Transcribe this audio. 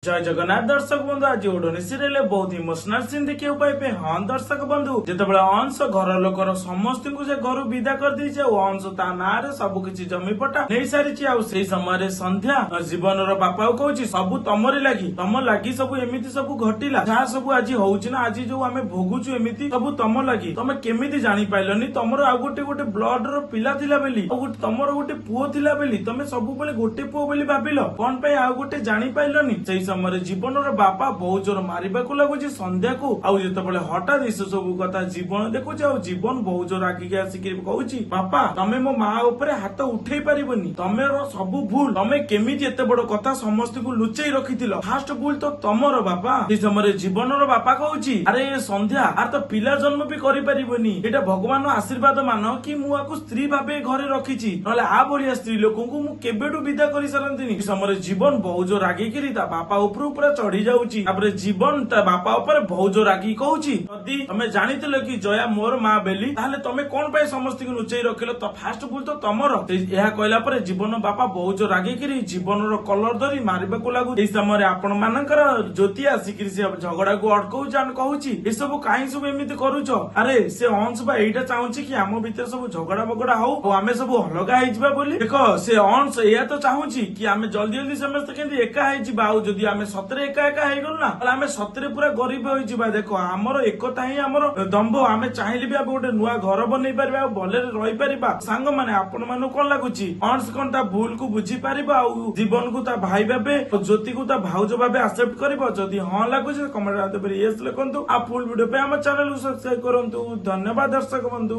ଜୟ ଜଗନ୍ନାଥ ଦର୍ଶକ ବନ୍ଧୁ, ଆଜି ଓଢଣୀ ସିରିଏଲରେ ବହୁତ ଇମୋସନାଲ ସିନ୍ ଦେଖିବାକୁ ପାଇବେ। ହଁ ଦର୍ଶକ ବନ୍ଧୁ, ଯେତେବେଳେ ଅଂଶ ଘର ଲୋକର ସମସ୍ତଙ୍କୁ ସେ ଘରୁ ବିଦା କରିଦେଇଛି ଆଉ ଅଂଶ ତା ନାଁରେ ସବୁ କିଛି ଜମି ପଟା ନେଇ ସାରିଛି। ଆଉ ସେଇ ସମୟରେ ସନ୍ଧ୍ୟା ଜୀବନର ବାପାକୁ କହୁଛି, ସବୁ ତମରି ଲାଗି, ତମ ଲାଗି ସବୁ ଏମିତି ସବୁ ଘଟିଲା। ଯାହା ସବୁ ଆଜି ହଉଛି ନା, ଆଜି ଯୋଉ ଆମେ ଭୋଗୁଛୁ ଏମିତି ସବୁ ତମ ଲାଗି। ତମେ କେମିତି ଜାଣିପାରିଲନି ତମର ଆଉ ଗୋଟେ ଗୋଟେ ବ୍ଲଡ ର ପିଲା ଥିଲା ବୋଲି, ଆଉ ଗୋଟେ ତମର ଗୋଟେ ପୁଅ ଥିଲା ବୋଲି? ତମେ ସବୁବେଳେ ଗୋଟେ ପୁଅ ବୋଲି ଭାବିଲ, କଣ ପାଇଁ ଆଉ ଗୋଟେ ଜାଣିପାରିଲନି? ସେଇ ସମୟରେ ଜୀବନର ବାପା ବହୁତ ଜୋର ମାରିବାକୁ ଲାଗୁଛି ସନ୍ଧ୍ୟାକୁ। ଆଉ ଯେତେବେଳେ ହଠାତ୍ ଏ ସବୁ କଥା ଜୀବନ ଦେଖୁଛି, ଆଉ ଜୀବନ ବହୁତ ଜୋର ରାଗିକି ଆସିକି କହୁଛି, ବାପା, ତମେ ମୋ ମା ଉପରେ ହାତ ଉଠେଇ ପାରିବନି। ତମର ସବୁ ଭୁଲ। ତମେ କେମିତି ଏତେ ବଡ କଥା ସମସ୍ତଙ୍କୁ ଲୁଚେଇ ରଖିଥିଲ? ଫାଷ୍ଟ ଭୁଲ ତ ତମର ବାପା। ସେଇ ସମୟରେ ଜୀବନର ବାପା କହୁଛି, ଆରେ ଏ ସନ୍ଧ୍ୟା, ଆରେ ତ ପିଲା ଜନ୍ମ ବି କରିପାରିବନି। ଏଇଟା ଭଗବାନ ଆଶୀର୍ବାଦ ମାନ କି ମୁଁ ଆକୁ ସ୍ତ୍ରୀ ଭାବେ ଘରେ ରଖିଛି, ନହେଲେ ଆ ଭଳିଆ ସ୍ତ୍ରୀ ଲୋକଙ୍କୁ ମୁଁ କେବେଠୁ ବିଦା କରି ସାରନ୍ତିନି। ସେ ସମୟରେ ଜୀବନ ବହୁତ ଜୋର ରାଗିକିରି ତା ବାପା ଉପରୁ ପୁରା ଚଢି ଯାଉଛି। ତାପରେ ଜୀବନ ତା ବାପା ଉପରେ ବହୁତ ଜୋର ରାଗିକି କହୁଛି, ଯଦି ତମେ ଜାଣିଥିଲ କି ଜୟା ମୋର ମା ବୋଲି, ତାହେଲେ ତମେ କଣ ପାଇଁ ସମସ୍ତଙ୍କୁ ଲୁଚେଇ ରଖିଲ? ତ ଫାଷ୍ଟ ଭୁଲ ତ ତମର। ଏହା କହିଲା ପରେ ଜୀବନ ବାପା ବହୁତ ଜୋର ରାଗିକିରି ଜୀବନର କଲର ଧରି ମାରିବାକୁ ଲାଗୁ। ଏଇ ସମୟରେ ଆପଣ ମାନଙ୍କର ଜ୍ୟୋତି ଆସିକିରି ସେ ଝଗଡାକୁ ଅଟକଉଛି and କହୁଛି, ଏସବୁ କାହିଁ ସବୁ ଏମିତି କରୁଛ? ଆରେ ସେ ଅଂଶ ବା ଏଇଟା ଚାହୁଁଛି କି ଆମ ଭିତରେ ସବୁ ଝଗଡା ବଗଡା ହଉ ଆଉ ଆମେ ସବୁ ଅଲଗା ହେଇଯିବା ବୋଲି। ଦେଖ, ସେ ଅଂଶ ଏଇଆ ତ ଚାହୁଁଛି କି ଆମେ ଜଲ୍ଦି ଜଲ୍ଦି ସମସ୍ତେ କେମିତି ଏକା ହେଇଯିବା। ଆଉ ଯଦି ଆମେ ସତରେ ଏକା ଏକା ହେଇଗଲୁ ନା, ତାହେଲେ ଆମେ ସତରେ ପୁରା ଗରିବ ହେଇଯିବା। ଦେଖ, ଆମର ଏକତା ହିଁ ଆମର ଦମ୍ଭ। ଆମେ ଚାହିଁଲେ ବି ଆମେ ଗୋଟେ ନୂଆ ଘର ବନେଇ ପାରିବା ଆଉ ଭଲରେ ରହିପାରିବା। ସାଙ୍ଗମାନେ, ଆପଣ ମାନଙ୍କୁ କଣ ଲାଗୁଛି? ଅଂଶ କଣ ତା ଭୁଲକୁ ବୁଝିପାରିବ ଆଉ ଜୀବନକୁ ତା ଭାଇ ଭାବେ, ଜ୍ୟୋତିକୁ ତା ଭାଉଜ ଭାବେ ଆକ୍ସେପ୍ଟ କରିବ? ଯଦି ହଁ ଲାଗୁଛି, କମେଣ୍ଟ ମାଧ୍ୟମରେ ୟେସ୍ ଲେଖନ୍ତୁ ଆଉ ଫୁଲ ଭିଡିଓ ପାଇଁ ଆମ ଚ୍ୟାନେଲକୁ ସବସ୍କ୍ରାଇବ କରନ୍ତୁ। ଧନ୍ୟବାଦ ଦର୍ଶକ ବନ୍ଧୁ।